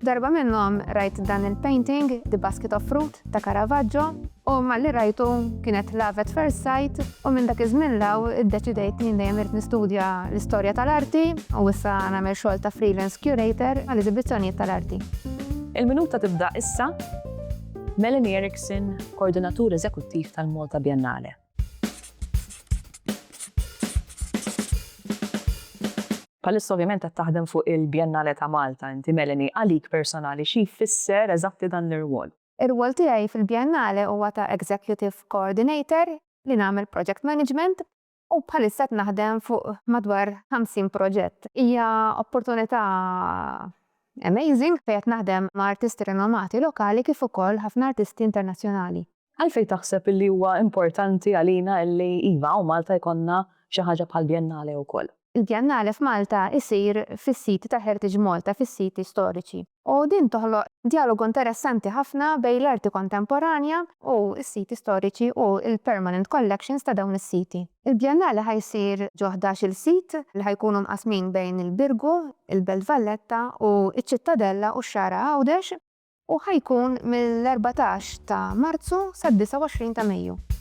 Darba minnhom rajt dan il-painting, The Basket of Fruit ta' Caravaggio, u malli rajtu kienet love at first sight u minn dak iż-żmien 'l hawn iddeċidejt li jien dejjem irrid nistudja l-istorja tal-arti u issa nagħmel xogħol ta' freelance curator għal eżibizzjonijiet tal-arti. Il-minuta tibda issa. Melanie Erickson, Koordinatur Eżekuttiv tal-Malta Biennale. Bħalissa ovvjament qed taħdem fuq il-Biennale ta' Malta inti Melanie, għalik personali xi jfisser eżatti dan l-irwol? Ir-rwol tiegħi fil-Biennale huwa ta' Executive Coordinator li nagħmel project management u bħalissa qed naħdem fuq madwar 50 proġett. Hija opportunità amazing fejn qed naħdem ma' artisti rinomati lokali kif ukoll ħafna artisti internazzjonali. Għalfejn taħseb illi huwa importanti għalina illi iva hawn Malta jkollna xi ħaġa bħal Biennale wkoll? Il-Biennale f'Malta isir fis-siti ta' Heritage Malta, fis-siti storiċi. U din toħloq djalogu interessanti ħafna bejn l-arti kontemporanja u s-siti storiċi u l-permanent collections ta' dawn is-siti. Il-Biennale ħa jsir ġo 11-il sit li ħa jkunu mqassmin bejn il-Birgu, il-Belt Valletta u ċ-Ċittadella u x-Xagħra Għawdex. U ħa jkun mill-14 ta' Marzu sad-29 ta' Mejju.